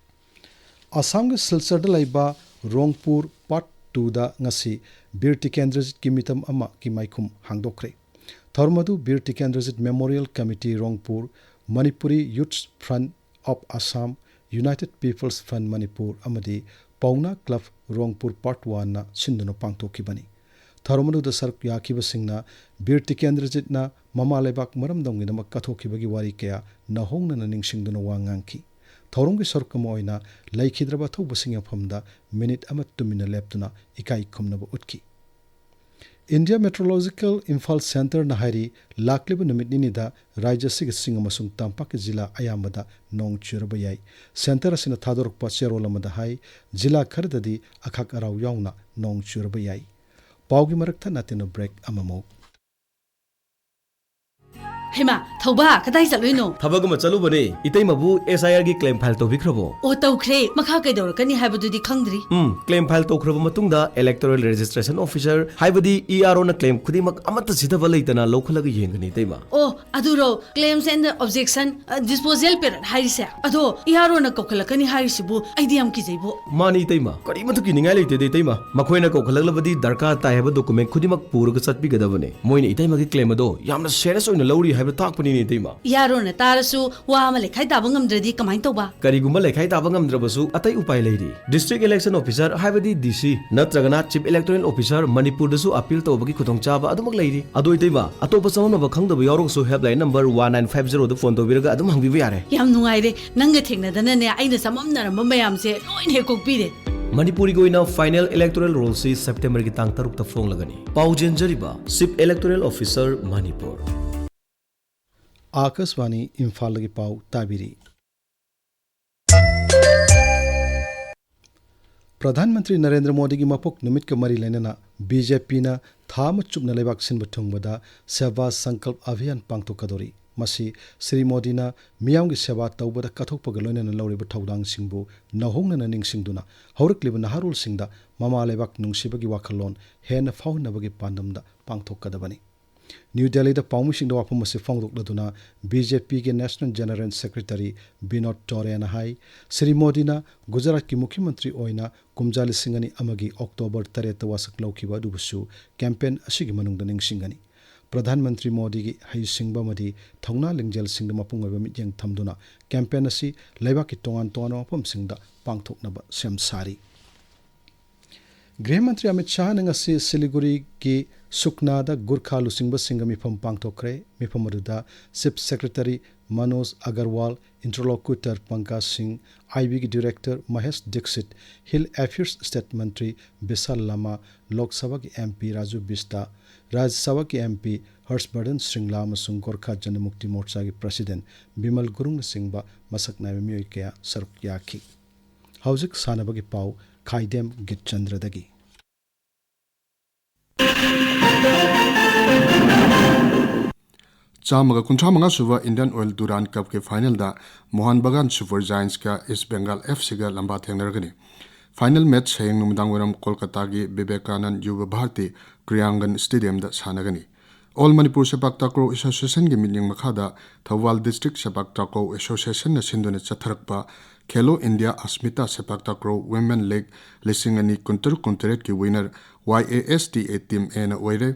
ꯑꯁꯥꯝꯒꯤ ꯁꯤꯜꯆꯔꯗ ꯂꯩꯕ ꯔꯣꯡꯄꯨꯔ ꯄꯥꯔꯠ ꯇꯨꯗ ꯉꯁꯤ ꯕꯤꯔ ꯇꯤꯀꯦꯟꯗ꯭ꯔꯖꯤꯠꯀꯤ ꯃꯤꯇꯝ ꯑꯃꯒꯤ ꯃꯥꯏꯈꯨꯝ ꯍꯥꯡꯗꯣꯛꯈ꯭ꯔꯦ꯫ ꯊꯧꯔꯝ ꯑꯗꯨ Bir Tikendrajit memorial committee Rongpur, Manipuri youths front of Assam, united people's front Manipur ꯑꯃꯗꯤ ꯄꯥꯎꯅꯥ ꯀ꯭ꯂꯕ ꯔꯣꯡꯄꯨꯔ ꯄꯥꯔꯠ ꯋꯥꯟꯅ ꯁꯤꯟꯗꯨꯅ ꯄꯥꯡꯊꯣꯛꯈꯤꯕꯅꯤ꯫ ꯊꯧꯔꯝ ꯑꯗꯨꯗ ꯁꯔꯨꯛ ꯌꯥꯈꯤꯕꯁꯤꯡꯅ ꯕꯤꯔ ꯇꯤꯀꯦꯟꯗ꯭ꯔꯖꯤꯠꯅ ꯃꯃꯥ ꯂꯩꯕꯥꯛ ꯃꯔꯝꯗꯝꯒꯤꯗꯃꯛ ꯀꯠꯊꯣꯛꯈꯤꯕꯒꯤ ꯋꯥꯔꯤ ꯀꯌꯥ ꯅꯧꯍꯧꯅꯅ ꯅꯤꯡꯁꯤꯡꯗꯨꯅ ꯋꯥ ꯉꯥꯡꯈꯤ꯫ ꯊꯧꯔꯝꯒꯤ ꯁꯔꯨꯛ ꯑꯃ ꯑꯣꯏꯅ ꯂꯩꯈꯤꯗ꯭ꯔꯕ ꯑꯊꯧꯕꯁꯤꯡꯒꯤ ꯃꯐꯝꯗ ꯃꯤꯅꯤꯠ ꯑꯃ ꯇꯨꯃꯤꯟꯅ ꯂꯦꯞꯇꯨꯅ ꯏꯀꯥꯏ ꯈꯨꯝꯅꯕ ꯎꯠꯈꯤ꯫ ꯏꯟꯗꯤꯌꯥ ꯃꯦꯇ꯭ꯔꯣꯂꯣꯖꯤꯀꯦꯜ ꯏꯝꯐꯥꯜ ꯁꯦꯟꯇꯔꯅ ꯍꯥꯏꯔꯤ, ꯂꯥꯛꯂꯤꯕ ꯅꯨꯃꯤꯠ ꯅꯤꯅꯤꯗ ꯔꯥꯖ꯭ꯌ ꯑꯁꯤꯒꯤ ꯆꯤꯡ ꯑꯃꯁꯨꯡ ꯇꯝꯄꯥꯛꯀꯤ ꯖꯤꯂꯥ ꯑꯌꯥꯝꯕꯗ ꯅꯣꯡ ꯆꯨꯔꯕ ꯌꯥꯏ꯫ ꯁꯦꯟꯇꯔ ꯑꯁꯤꯅ ꯊꯥꯗꯣꯔꯛꯄ ꯆꯦꯔꯣꯜ ꯑꯃꯗ ꯍꯥꯏ, ꯖꯤꯂꯥ ꯈꯔꯗꯗꯤ ꯑꯈꯥꯛ ꯑꯔꯥꯎ ꯌꯥꯎꯅ ꯅꯣꯡ ꯆꯨꯔꯕ ꯌꯥꯏ꯫ ꯄꯥꯎꯒꯤ ꯃꯔꯛ ꯊꯠꯅ ꯇꯤꯟꯅ ꯕ꯭ꯔꯦꯛ ꯑꯃꯃꯨꯛ꯫ ꯍꯩꯃꯥ, ꯊꯧꯕꯥ, ꯀꯗꯥꯏ ꯆꯠꯂꯨꯏꯅꯣ? ꯊꯕꯛ ꯑꯃ ꯆꯠꯂꯨꯕꯅꯦ꯫ ꯏꯇꯩꯃꯕꯨ ꯑꯦꯁ ꯑꯥꯏ ꯑꯥꯔꯒꯤ ꯀ꯭ꯂꯦꯝ ꯐꯥꯏꯜ ꯇꯧꯕꯤꯈ꯭ꯔꯕꯣ? ꯑꯣ, ꯇꯧꯈ꯭ꯔꯦ꯫ ꯃꯈꯥ ꯀꯩꯗꯧꯔꯛꯀꯅꯤ ꯍꯥꯏꯕꯗꯨꯗꯤ ꯈꯪꯗ꯭ꯔꯤ꯫ ꯎꯝ, ꯀ꯭ꯂꯦꯝ ꯐꯥꯏꯜ ꯇꯧꯈ꯭ꯔꯕ ꯃꯇꯨꯡꯗ ꯏꯂꯦꯛꯇꯣꯔꯦꯜ ꯔꯦꯖꯤꯁꯇ꯭ꯔꯦꯁꯟ ꯑꯣꯐꯤꯁꯔ, ꯍꯥꯏꯕꯗꯤ ꯏ ꯑꯥꯔ ꯑꯣꯅ ꯀ꯭ꯂꯦꯝ ꯈꯨꯗꯤꯡꯃꯛ ꯑꯃꯠꯇ ꯆꯤꯊꯕ ꯂꯩꯇꯅ ꯂꯧꯈꯠꯂꯒ ꯌꯦꯡꯒꯅꯤ, ꯏꯇꯩꯃ꯫ ꯑꯣ, ꯑꯗꯨꯔꯣ? Claims and Objection, ꯑ, Disposal Period ꯍꯥꯏꯔꯤꯁꯦ? ꯑꯗꯣ ꯏ ꯑꯥꯔ ꯑꯣꯅ ꯀꯧꯈꯠꯂꯛꯀꯅꯤ ꯍꯥꯏꯔꯤꯁꯤꯕꯨ ꯑꯩꯗꯤ ꯌꯥꯝ ꯀꯤꯖꯩꯕꯣ꯫ ꯃꯥꯅꯤ, ꯏꯇꯩꯃ꯫ ꯀꯔꯤꯃꯠꯇ ꯀꯤꯅꯤꯡꯉꯥꯏ ꯂꯩꯇꯦꯗ, ꯏꯇꯩꯃ꯫ ꯃꯈꯣꯏꯅ ꯀꯧꯈꯠꯂꯛꯂꯕꯗꯤ ꯗꯔꯀꯥꯔ ꯇꯥꯏ ꯍꯥꯏꯕ ꯗꯣꯀꯨꯃꯦꯟ ꯈꯨꯗꯤꯡꯃꯛ ꯄꯨꯔꯒ ꯆꯠꯄꯤꯒꯗꯕꯅꯦ꯫ ꯃꯣꯏꯅ ꯏꯇꯩꯃꯒꯤ ꯀ꯭ꯂꯦꯝ ꯑꯗꯣ ꯌꯥꯝꯅ ꯁꯦꯔꯤꯌꯁ ꯑꯣꯏꯅ ꯂꯧꯔꯤ ꯍꯥꯏꯕ ꯇꯥꯛꯄꯅꯤꯅꯦ, ꯏꯇꯩꯃ꯫ ꯏ ꯑꯥꯔ ꯑꯣꯅ ꯇꯥꯔꯁꯨ ꯋꯥ ꯑꯃ ꯂꯩꯈꯥꯏ ꯇꯥꯕ ꯉꯝꯗ꯭ꯔꯗꯤ ꯀꯃꯥꯏꯅ ꯇꯧꯕ? ꯀꯔꯤꯒꯨꯝꯕ ꯂꯩꯈꯥꯏ ꯇꯥꯕ ꯉꯝꯗ꯭ꯔꯕꯁꯨ ꯑꯇꯩ ꯎꯄꯥꯏ ꯂꯩꯔꯤ꯫ ꯗꯤꯁꯇ꯭ꯔꯤꯛ ꯏꯂꯦꯛꯁꯟ ꯑꯣꯐꯤꯁꯔ, ꯍꯥꯏꯕꯗꯤ ꯗꯤ ꯁꯤ, ꯅꯠꯇ꯭ꯔꯒꯅ ꯆꯤꯐ ꯏꯂꯦꯛꯇꯣꯔꯦꯜ ꯑꯣꯐꯤꯁꯔ, ꯃꯅꯤꯄꯨꯔꯗꯁꯨ ꯑꯄꯤꯜ ꯇꯧꯕꯒꯤ ꯈꯨꯗꯣꯡꯆꯥꯕ ꯑꯗꯨꯃꯛ ꯂꯩꯔꯤ꯫ ꯑꯗꯣ ꯏꯇꯩꯃ, ꯑꯇꯣꯞꯄ ꯆꯃꯝꯅꯕ ꯈꯪꯗꯕ ꯌꯥꯎꯔꯒꯁꯨ helpline number one nine five ꯖꯦꯔꯣꯗ ꯐꯣꯟ ꯇꯧꯕꯤꯔꯒ ꯑꯗꯨꯝ ꯍꯪꯕꯤꯕ ꯌꯥꯔꯦ꯫ ꯌꯥꯝ ꯅꯨꯡꯉꯥꯏꯔꯦ, ꯅꯪꯒ ꯊꯦꯡꯅꯗꯅꯅꯦ ꯑꯩꯅ ꯆꯃꯝꯅꯔꯝꯕ ꯃꯌꯥꯝꯁꯦ ꯂꯣꯏꯅ ꯍꯦꯛ ꯀꯣꯛꯄꯤꯔꯦ꯫ ꯃꯅꯤꯄꯨꯔꯒꯤ ꯑꯣꯏꯅ ꯐꯥꯏꯅꯦꯜ ꯏꯂꯦꯛꯇꯣꯔꯦꯜ ꯔꯣꯜꯁꯤ ꯁꯦꯞꯇꯦꯝꯕꯔꯒꯤ ꯇꯥꯡ ꯇꯔꯨꯛꯇ ꯐꯣꯡꯂꯒꯅꯤ꯫ ꯄꯥꯎ ꯆꯦꯟꯖꯔꯤꯕ ꯆꯤꯐ ꯏꯂꯦꯛꯇꯣꯔꯦꯜ ꯑꯣꯐꯤꯁꯔ, ꯃꯅꯤꯄꯨꯔ꯫ ꯑꯥꯀꯥꯁꯕꯥꯅꯤ ꯏꯝꯐꯥꯜꯗꯒꯤ ꯄꯥꯎ ꯇꯥꯕꯤꯔꯤ꯫ ꯄ꯭ꯔꯙꯥꯟ ꯃꯟꯇ꯭ꯔꯤ ꯅꯔꯦꯟꯗ꯭ꯔ ꯃꯣꯗꯤꯒꯤ ꯃꯄꯣꯛ ꯅꯨꯃꯤꯠꯀ ꯃꯔꯤ ꯂꯩꯅꯅ ꯕꯤ ꯖꯦ ꯄꯤꯅ ꯊꯥ ꯑꯃ ꯆꯨꯞꯅ ꯂꯩꯕꯥꯛ ꯁꯤꯟꯕ ꯊꯨꯡꯕꯗ ꯁꯦꯕꯥ ꯁꯪꯀꯜꯞ ꯑꯚꯤꯌꯥꯟ ꯄꯥꯡꯊꯣꯛꯀꯗꯧꯔꯤ꯫ ꯃꯁꯤ ꯁ꯭ꯔꯤ ꯃꯣꯗꯤꯅ ꯃꯤꯌꯥꯝꯒꯤ ꯁꯦꯕꯥ ꯇꯧꯕꯗ ꯀꯠꯊꯣꯛꯄꯒ ꯂꯣꯏꯅꯅ ꯂꯧꯔꯤꯕ ꯊꯧꯗꯥꯡꯁꯤꯡꯕꯨ ꯅꯧꯍꯧꯅꯅ ꯅꯤꯡꯁꯤꯡꯗꯨꯅ ꯍꯧꯔꯛꯂꯤꯕ ꯅꯍꯥꯔꯣꯜꯁꯤꯡꯗ ꯃꯃꯥ ꯂꯩꯕꯥꯛ ꯅꯨꯡꯁꯤꯕꯒꯤ ꯋꯥꯈꯜꯂꯣꯟ ꯍꯦꯟꯅ ꯐꯥꯎꯍꯟꯅꯕꯒꯤ ꯄꯥꯟꯗꯝꯗ ꯄꯥꯡꯊꯣꯛꯀꯗꯕꯅꯤ꯫ ꯅ꯭ꯌꯨ ꯗꯦꯜꯂꯤꯗ ꯄꯥꯎꯃꯤꯁꯤꯡꯗ ꯋꯥꯐꯝ ꯑꯁꯤ ꯐꯣꯡꯗꯣꯛꯂꯗꯨꯅ ꯕꯤ ꯖꯦ ꯄꯤꯒꯤ ꯅꯦꯁꯅꯦꯜ ꯖꯦꯅꯔꯦꯜ ꯁꯦꯀ꯭ꯔꯦꯇꯔꯤ ꯕꯤꯅꯣꯗ ꯇꯣꯔꯦꯅ ꯍꯥꯏ, ꯁ꯭ꯔꯤ ꯃꯣꯗꯤꯅ ꯒꯨꯖꯔꯥꯠꯀꯤ ꯃꯨꯈ꯭ꯌ ꯃꯟꯇ꯭ꯔꯤ ꯑꯣꯏꯅ ꯀꯨꯝꯖꯥ ꯂꯤꯁꯤꯡ ꯑꯅꯤ ꯑꯃꯒꯤ ꯑꯣꯛꯇꯣꯕꯔ ꯇꯔꯦꯠꯇ ꯋꯥꯁꯛ ꯂꯧꯈꯤꯕ ꯑꯗꯨꯕꯨꯁꯨ ꯀꯦꯝꯄꯦꯟ ꯑꯁꯤꯒꯤ ꯃꯅꯨꯡꯗ ꯅꯤꯡꯁꯤꯡꯒꯅꯤ꯫ ꯄ꯭ꯔꯙꯥꯟ ꯃꯟꯇ꯭ꯔꯤ ꯃꯣꯗꯤꯒꯤ ꯍꯩꯁꯤꯡꯕ ꯑꯃꯗꯤ ꯊꯧꯅꯥ ꯂꯤꯡꯖꯦꯜꯁꯤꯡꯗ ꯃꯄꯨꯡ ꯑꯣꯏꯕ ꯃꯤꯠꯌꯦꯡ ꯊꯝꯗꯨꯅ ꯀꯦꯝꯄꯦꯟ ꯑꯁꯤ ꯂꯩꯕꯥꯛꯀꯤ ꯇꯣꯉꯥꯟ ꯇꯣꯉꯥꯟꯕ ꯃꯐꯝꯁꯤꯡꯗ ꯄꯥꯡꯊꯣꯛꯅꯕ ꯁꯦꯝ ꯁꯥꯔꯤ꯫ ꯒ꯭ꯔꯤꯍ ꯃꯟꯇ꯭ꯔꯤ ꯑꯃꯤꯠ ꯁꯥꯍꯅ ꯉꯁꯤ ꯁꯤꯂꯤꯒꯨꯔꯤꯒꯤ ꯁꯨꯛꯅꯥꯗ ꯒꯨꯔꯈꯥ ꯂꯨꯆꯤꯡꯕꯁꯤꯡꯒ ꯃꯤꯐꯝ ꯄꯥꯡꯊꯣꯛꯈ꯭ꯔꯦ꯫ ꯃꯤꯐꯝ ꯑꯗꯨꯗ chief secretary Manoj Agarwal, interlocutor Pankaj Singh, I ꯕꯤꯒꯤ director Mahesh Dixit, hill affairs state ꯃꯟꯇ꯭ꯔꯤ ꯕꯤꯁꯥꯜ ꯂꯥꯃꯥ, ꯂꯣꯛ ꯁꯚꯥꯒꯤ ꯑꯦꯝ ꯄꯤ ꯔꯥꯖꯨ ꯕꯤꯁꯇꯥ, ꯔꯥꯖ꯭ꯌ ꯁꯚꯥꯒꯤ ꯑꯦꯝ ꯄꯤ ꯍꯔꯁꯕꯔꯙꯟ ꯁ꯭ꯔꯤꯡꯂꯥ ꯑꯃꯁꯨꯡ ꯒꯣꯔꯈꯥ ꯖꯅꯃꯨꯛꯇꯤ ꯃꯣꯔꯆꯥꯒꯤ ꯄ꯭ꯔꯁꯤꯗꯦꯟꯠ ꯕꯤꯃꯜ ꯒꯨꯔꯨꯡꯅꯆꯤꯡꯕ ꯃꯁꯛ ꯅꯥꯏꯕ ꯃꯤꯑꯣꯏ ꯀꯌꯥ ꯁꯔꯨꯛ ꯌꯥꯈꯤ꯫ ꯍꯧꯖꯤꯛ ꯁꯥꯟꯅꯕꯒꯤ ꯄꯥꯎ, ꯈꯥꯏꯗꯦꯝ ꯒꯤꯠꯆꯟꯗ꯭ꯔꯗꯒꯤ꯫ ꯆꯥꯝꯃꯒ ꯀꯨꯟꯊ꯭ꯔꯥ ꯃꯉꯥ ꯁꯨꯕ ꯏꯟꯗꯤꯌꯟ ꯑꯣꯏꯜ ꯗꯨꯔꯥꯟ ꯀꯞꯀꯤ ꯐꯥꯏꯅꯦꯜꯗ ꯃꯣꯍꯟ ꯕꯒꯥꯟ ꯁꯨꯄꯔ ꯖꯥꯏꯟꯁꯀ ꯏꯁ ꯕꯦꯡꯒꯥꯜ ꯑꯦꯐ ꯁꯤꯒ ꯂꯝꯕꯥ ꯊꯦꯡꯅꯔꯒꯅꯤ꯫ ꯐꯥꯏꯅꯦꯜ ꯃꯦꯠꯆ ꯍꯌꯦꯡ ꯅꯨꯃꯤꯗꯥꯡ ꯋꯥꯏꯔꯝ ꯀꯣꯜꯀꯇꯥꯒꯤ ꯕꯤꯕꯦꯀꯥꯅꯟꯗ ꯌꯨꯕ ꯚꯥꯔꯇꯤ ꯀ꯭ꯔꯤꯌꯥꯡꯒꯟ ꯁ꯭ꯇꯦꯗꯤꯌꯝꯗ ꯁꯥꯟꯅꯒꯅꯤ꯫ ꯑꯣꯜ ꯃꯅꯤꯄꯨꯔ ꯁꯦꯄꯥꯛ ꯇꯥꯀ꯭ꯔꯣ ꯑꯦꯁꯣꯁꯤꯌꯦꯁꯟꯒꯤ ꯃꯤꯠꯌꯦꯡ ꯃꯈꯥꯗ ꯊꯧꯕꯥꯜ ꯗꯤꯁꯇ꯭ꯔꯤꯛ ꯁꯦꯄꯥꯛ ꯇꯥꯀ꯭ꯔꯣ ꯑꯦꯁꯣꯁꯤꯌꯦꯁꯟꯅ ꯁꯤꯟꯗꯨꯅ ꯆꯠꯊꯔꯛꯄ Khelo India Asmita sepak takraw women league ꯂꯤꯁꯤꯡ ꯑꯅꯤ ꯀꯨꯟꯇꯔꯨꯛ ꯀꯨꯟꯇꯔꯦꯠꯀꯤ winner Y A S T A team ꯑꯦꯅ ꯑꯣꯏꯔꯦ꯫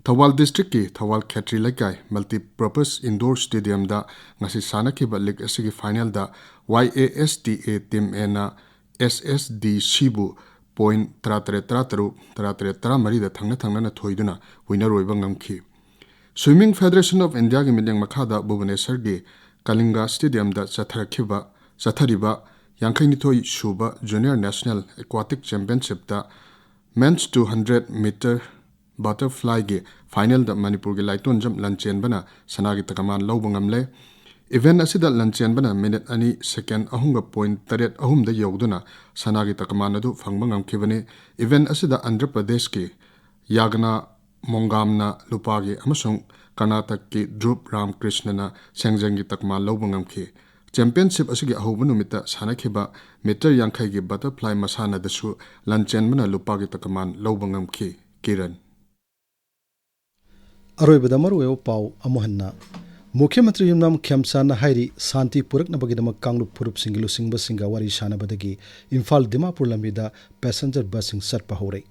ꯊꯧꯕꯥꯜ ꯗꯤꯁꯇ꯭ꯔꯤꯛꯀꯤ ꯊꯧꯕꯥꯜ ꯈꯦꯇ꯭ꯔꯤ ꯂꯩꯀꯥꯏ ꯃꯜꯇꯤꯄꯔꯄꯁ ꯏꯟꯗꯣꯔ ꯁ꯭ꯇꯦꯗꯤꯌꯝꯗ ꯉꯁꯤ ꯁꯥꯟꯅꯈꯤꯕ ꯂꯤꯒ ꯑꯁꯤꯒꯤ ꯐꯥꯏꯅꯦꯜꯗ ꯋꯥꯏ A S T A team ꯑꯦꯅ ꯑꯦꯁ ꯑꯦꯁ ꯗꯤ ꯁꯤꯕꯨ ꯄꯣꯏꯟꯠ ꯇꯔꯥꯇꯔꯦꯠ ꯇꯔꯥꯇꯔꯨꯛ, ꯇꯔꯥꯇꯔꯦꯠ ꯇꯔꯥꯃꯔꯤꯗ ꯊꯪꯅ ꯊꯪꯅꯅ ꯊꯣꯏꯗꯨꯅ ꯋꯤꯅꯔ ꯑꯣꯏꯕ ꯉꯝꯈꯤ꯫ Swimming Federation of Indiaꯒꯤ ꯃꯤꯠꯌꯦꯡ ꯃꯈꯥꯗ ꯚꯨꯕꯅꯦꯁꯔꯒꯤ ꯀꯂꯤꯡꯒ ꯁ꯭ꯇꯦꯗꯤꯌꯝꯗ ꯆꯠꯊꯔꯛꯈꯤꯕ, ꯆꯠꯊꯔꯤꯕ ꯌꯥꯡꯈꯩꯅꯤꯊꯣꯏ ꯁꯨꯕ ꯖꯨꯅꯤꯌꯔ ꯅꯦꯁꯅꯦꯜ ꯑꯦꯀ꯭ꯋꯥꯇꯤꯛ ꯆꯦꯝꯄꯤꯌꯟꯁꯤꯞꯇ ꯃꯦꯟꯁ ꯇꯨ ꯍꯟꯗ꯭ꯔꯦꯠ ꯃꯤꯇꯔ ꯕꯇꯔꯐ꯭ꯂꯥꯏꯒꯤ ꯐꯥꯏꯅꯦꯜꯗ ꯃꯅꯤꯄꯨꯔꯒꯤ ꯂꯥꯏꯇꯣꯟꯖꯝ ꯂꯟꯆꯦꯟꯕꯅ ꯁꯅꯥꯒꯤ ꯇꯀꯃꯥꯟ ꯂꯧꯕ ꯉꯝꯂꯦ꯫ ꯏꯚꯦꯟꯠ ꯑꯁꯤꯗ ꯂꯟꯆꯦꯟꯕꯅ ꯃꯤꯅꯤꯠ ꯑꯅꯤ ꯁꯦꯀꯦꯟ ꯑꯍꯨꯝꯒ ꯄꯣꯏꯟꯠ ꯇꯔꯦꯠ ꯑꯍꯨꯝꯗ ꯌꯧꯗꯨꯅ ꯁꯅꯥꯒꯤ ꯇꯀꯃꯥꯟ ꯑꯗꯨ ꯐꯪꯕ ꯉꯝꯈꯤꯕꯅꯤ꯫ ꯏꯚꯦꯟꯠ ꯑꯁꯤꯗ ꯑꯟꯙ꯭ꯔ ꯄ꯭ꯔꯗꯦꯁꯀꯤ ꯌꯥꯒꯅꯥ ꯃꯣꯡꯒꯥꯝꯅ ꯂꯨꯄꯥꯒꯤ ꯑꯃꯁꯨꯡ ꯀꯔꯅꯥꯇꯛꯀꯤ ꯙ꯭ꯔꯨꯕ ꯔꯥꯝꯀ꯭ꯔꯤꯁꯅꯅ ꯁꯦꯡꯖꯪꯒꯤ ꯇꯀꯃꯥꯟ ꯂꯧꯕ ꯉꯝꯈꯤ꯫ ꯆꯦꯝꯄꯤꯌꯟꯁꯤꯞ ꯑꯁꯤꯒꯤ ꯑꯍꯧꯕ ꯅꯨꯃꯤꯠꯇ ꯁꯥꯟꯅꯈꯤꯕ ꯃꯤꯇꯔ ꯌꯥꯡꯈꯩꯒꯤ ꯕꯇꯔꯐ꯭ꯂꯥꯏ ꯃꯁꯥꯟꯅꯗꯁꯨ ꯂꯟꯆꯦꯟꯕꯅ ꯂꯨꯄꯥꯒꯤ ꯇꯀꯃꯥꯟ ꯂꯧꯕ ꯉꯝꯈꯤ꯫ ꯀꯤꯔꯟ꯫ ꯑꯔꯣꯏꯕꯗ ꯃꯔꯨꯑꯣꯏꯕ ꯄꯥꯎ ꯑꯃꯨꯛ ꯍꯟꯅ꯫ ꯃꯨꯈ꯭ꯌ ꯃꯟꯇ꯭ꯔꯤ ꯌꯨꯝꯅꯥꯝ ꯈꯦꯝꯆꯥꯟꯅ ꯍꯥꯏꯔꯤ, ꯁꯥꯟꯇꯤ ꯄꯨꯔꯛꯅꯕꯒꯤꯗꯃꯛ ꯀꯥꯡꯂꯨꯞ ꯐꯨꯔꯨꯞꯁꯤꯡꯒꯤ ꯂꯨꯆꯤꯡꯕꯁꯤꯡꯒ ꯋꯥꯔꯤ ꯁꯥꯟꯅꯕꯗꯒꯤ ꯏꯝꯐꯥꯜ ꯗꯤꯃꯥꯄꯨꯔ ꯂꯝꯕꯤꯗ ꯄꯦꯁꯦꯟꯖꯔ ꯕꯁꯁꯤꯡ ꯆꯠꯄ ꯍꯧꯔꯦ꯫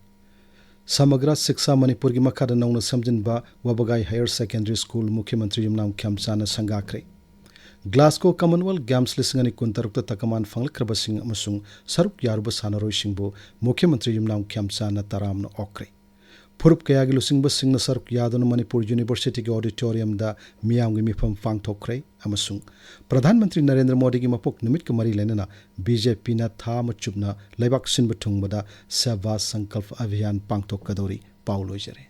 ꯁꯃꯒ꯭ꯔꯥ ꯁꯤꯛꯁꯥ ꯃꯅꯤꯄꯨꯔꯒꯤ ꯃꯈꯥꯗ ꯅꯧꯅ ꯁꯦꯝꯖꯤꯟꯕ ꯋꯥꯕꯒꯥꯏ ꯍꯥꯌꯔ ꯁꯦꯀꯦꯟꯗꯔꯤ ꯁ꯭ꯀꯨꯜ ꯃꯨꯈ꯭ꯌ ꯃꯟꯇ꯭ꯔꯤ ꯌꯨꯝꯅꯥꯝ ꯈꯦꯝꯆꯥꯟꯅ ꯁꯪꯒꯥꯈ꯭ꯔꯦ꯫ ꯒ꯭ꯂꯥꯁꯀꯣ ꯀꯃꯟꯋꯦꯜꯊ ꯒꯦꯝꯁ ꯂꯤꯁꯤꯡ ꯑꯅꯤ ꯀꯨꯟꯇꯔꯨꯛꯇ ꯇꯀꯃꯥꯟ ꯐꯪꯂꯛꯈ꯭ꯔꯕꯁꯤꯡ ꯑꯃꯁꯨꯡ ꯁꯔꯨꯛ ꯌꯥꯔꯨꯕ ꯁꯥꯟꯅꯔꯣꯏꯁꯤꯡꯕꯨ ꯃꯨꯈ꯭ꯌ ꯃꯟꯇ꯭ꯔꯤ ꯌꯨꯝꯅꯥꯝ ꯈꯦꯝꯆꯥꯟꯅ ꯇꯔꯥꯝꯅ ꯑꯣꯛꯈ꯭ꯔꯦ꯫ ꯐꯨꯔꯨꯞ ꯀꯌꯥꯒꯤ ꯂꯨꯆꯤꯡꯕꯁꯤꯡꯅ ꯁꯔꯨꯛ ꯌꯥꯗꯨꯅ ꯃꯅꯤꯄꯨꯔ ꯌꯨꯅꯤꯚꯔꯁꯤꯇꯤꯒꯤ ꯑꯣꯗꯤꯇꯣꯔꯤꯌꯝꯗ ꯃꯤꯌꯥꯝꯒꯤ ꯃꯤꯐꯝ ꯄꯥꯡꯊꯣꯛꯈ꯭ꯔꯦ ꯑꯃꯁꯨꯡ ꯄ꯭ꯔꯙꯥꯟ ꯃꯟꯇ꯭ꯔꯤ ꯅꯔꯦꯟꯗ꯭ꯔ ꯃꯣꯗꯤꯒꯤ ꯃꯄꯣꯛ ꯅꯨꯃꯤꯠꯀ ꯃꯔꯤ ꯂꯩꯅꯅ ꯕꯤ ꯖꯦ ꯄꯤꯅ ꯊꯥ ꯑꯃ ꯆꯨꯞꯅ ꯂꯩꯕꯥꯛ ꯁꯤꯟꯕ ꯊꯨꯡꯕꯗ ꯁꯦꯕꯥ ꯁꯪꯀꯜꯞ ꯑꯚꯤꯌꯥꯟ ꯄꯥꯡꯊꯣꯛꯀꯗꯧꯔꯤ꯫ ꯄꯥꯎ ꯂꯣꯏꯖꯔꯦ꯫